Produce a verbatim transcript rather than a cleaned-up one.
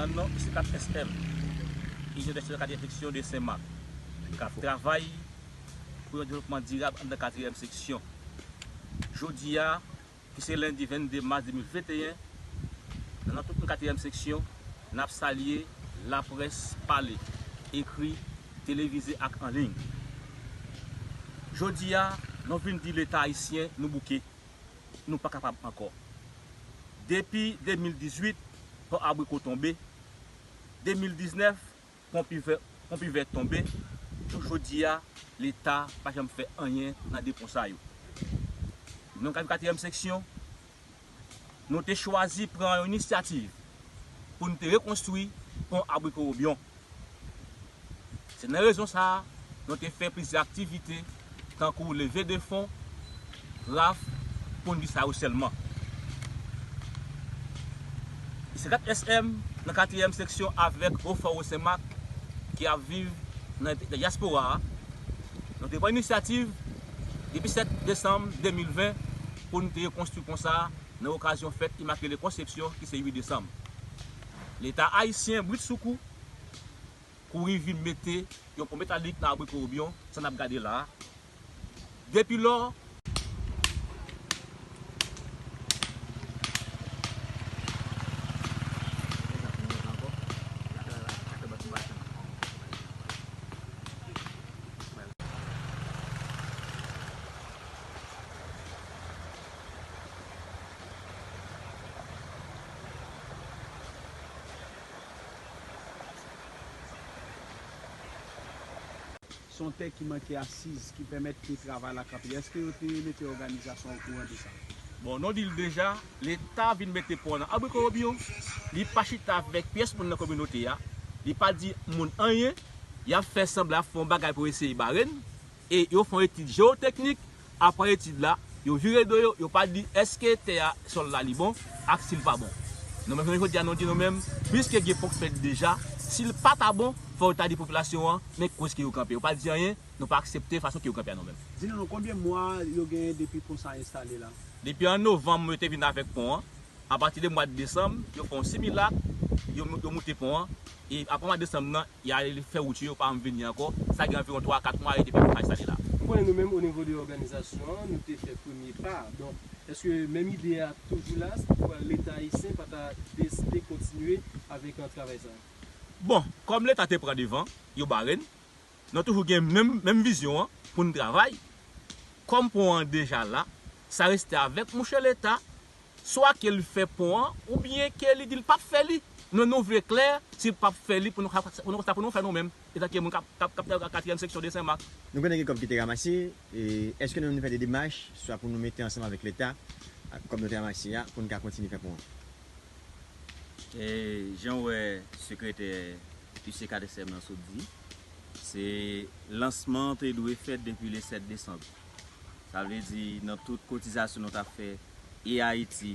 Nan non, se kat S M, Inyon Destinasyon Katriyèm Seksyon de Senmak, k ap travay pou yon devlopman dirab anndan katriyèm seksyon. Jodi a, ki se lendi vennde mas de mil venteyen, nan non tout moun katriyèm seksyon, n ap salye laprès pale, ekri, televize ak an liy. Jodi a, nou vin di Leta ayisyen nou bouke, nou pa kapab ankò. Depi de mil dizuit, pon Abriko tonbe, de mil diznèf, pon Pivè, pon Pivè tonbe, jouk jodi a, Leta pa janm fè anyen nan de pon sa yo. Nou, katriyèm seksyon, nou te chwazi pran yon inisyativ pou n te rekonstwi pon Abriko Wobyon. Se nan rezon sa a, nou te fè plizyè aktivite, tankou leve de fon, raf, pou n di sa yo sèlman. Senkant S M nan katriyèm seksyon avèk Ofò Senmak ki ap viv nan dyaspora a, nou te pran inisyativ depi sèt desanm de mil ven pou n te rekonstwi pon sa a nan okazyon fèt Imakile Konsepsyon ki se uit desanm. Leta ayisyen britsoukou kouri vin mete yon pon metalik nan Abriko Wobyon, sa n ap gade la a. Depi lò, se yon tè ki manke asiz, ki pèmèt ke travay la kanpe. Èske yo te mete òganizasyon an okouran de sa? Bon, nou di l deja, Leta vin mete pon an nan Abriko Wobyon, li pa chita avèk pyès moun nan kominote a, li pa di moun anyen, y ap fè sanblan y ap fè yon bagay pou eseye bare n, e yo fè yon etid jewoteknik, apre etid la, yo vire do yo, yo pa di èske tè a, sòl la li bon, ak si l pa bon. Nou menm, jounen jodi a, nou di nou menm, piske gen pon k fèt deja, si l pa ta bon, fò yo ta di popilasyon an, men kote ke yo kanpe. Yo pa di anyen, nou pa aksepte fason ke yo kanpe a nou menm. Di nou non, konbyen mwa yo genyen depi pon sa enstale la? Depi an novanm, yo te vin avèk pon an. Apati de mwa desanm, yo fè yon similak, yo, yo moute pon an. E apre mwa desanm nan, y al fè wout yo, yo pa janm vini ankò. Sa gen anviwon twa a kat mwa, e depi pon sa enstale la. Ou konnen nou menm, o nivo de òganizasyon an, nou te fè premye pa. Donk, èske menm ide a toujou la, si toutefois Leta ayisyen pa ta deside kontinye avèk, euh, travay sa a? Bon, kòm Leta te pran devan, yo bare n. Nou toujou gen menm, menm vizyon an pou n travay. Kòm pon an deja la, sa reste avèk mouche Leta, swa ke l fè pon an, oubyen ke li di l p ap fè li. Nou, nou vle klè, si l p ap fè li, pou nou, pou nou, sa pou nou fè nou menm, etanke moun k ap, k ap, k ap travay nan katriyèm seksyon de Senmak. Nou konnen gen kòb ki te ranmase, e èske nou, nou fè de demach, swa pou nou mete ansanm avèk Leta, ak kòb nou te ranmase a, pou nou ka kontinye fè pon an? E jan w wè sekretè U C K S M nan sot di, se lansman an te dwe fèt depi le sèt desanm. Sa vle di, nan tout kotizasyon nou t ap fè, e Ayiti,